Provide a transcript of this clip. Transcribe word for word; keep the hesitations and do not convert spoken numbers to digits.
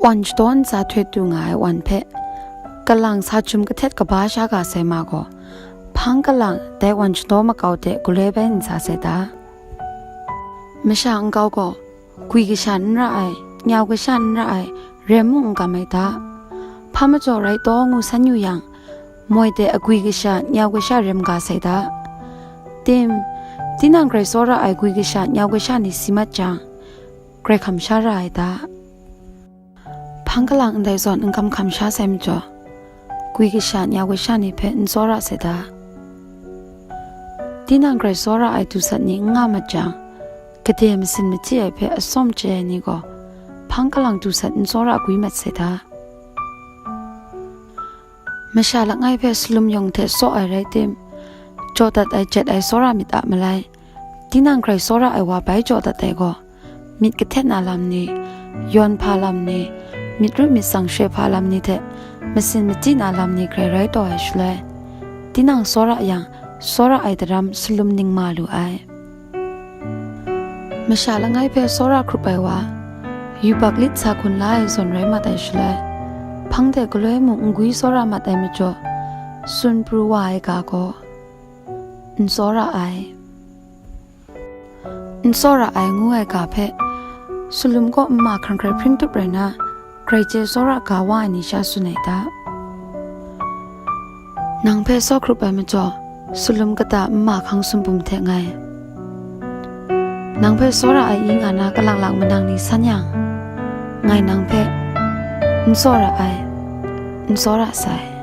Wan shadaw ntsa htoi tu nga ai wan hpe, kalang sa jum kahtet kaba sha ga sai ma gaw, hpang kalang dai wan shadaw makau de galoi bai ntsa sai ta. Masha nkau gaw, gwi kasha n ra ai, nyau kasha n ra ai, rem mung n kam ai ta. Hpa majaw rai taw ngu san yu yang, moi de agwi kasha, nyau kasha rem ga sai ta. Tim, tinang grai tsawra ai gwi kasha, nyau kasha ni si mat jang, grai hkam sha ra ai ta. Hpang kalang ndai zawn n kam hkam sha sai majaw, gwi kasha, nyau kasha ni hpe n tsawra sai ta. Tinang grai tsawra ai dusat ni n nga mat jang, gade masin machyi ai hpe atsawm chye ai ni gaw, hpang kalang dusat n tsawra gwi mat sai ta. Masha langai hpe salum yawng hte saw ai rai tim, jaw dat ai jet ai tsawra myit a malai, tinang grai tsawra ai wa bai jaw dat ai gaw, myit kahtet na lam ni, yawn hpa lam ni, myit ru myit tsang shoi hpa lam ni hte masin machyi na lam ni grai rai taw ai shaloi, tinang tsawra yang, tsawra ai daram salum ning ma lu ai. Masha langai hpe tsawra hkrup ai wa, yubak lit sa hkun la ai zawn rai mat ai shaloi, hpang de galoi mung n gwi tsawra mat ai majaw, tsun pru wa ai ga gaw, n tsawra ai. N tsawra ai ngu ai ga hpe, salum kaw nma hkrai hkrai hpring tup rai na, grai chye tsawra ga wa ai ni sha tsun ai ta. Nang hpe saw hkrup ai majaw, salum kata nma hkang sumpum hte ngai. Nang hpe tsawra ai i nga na kalang lang manang ni san yang, ngai nang hpe n tsawra ai, n tsawra sai.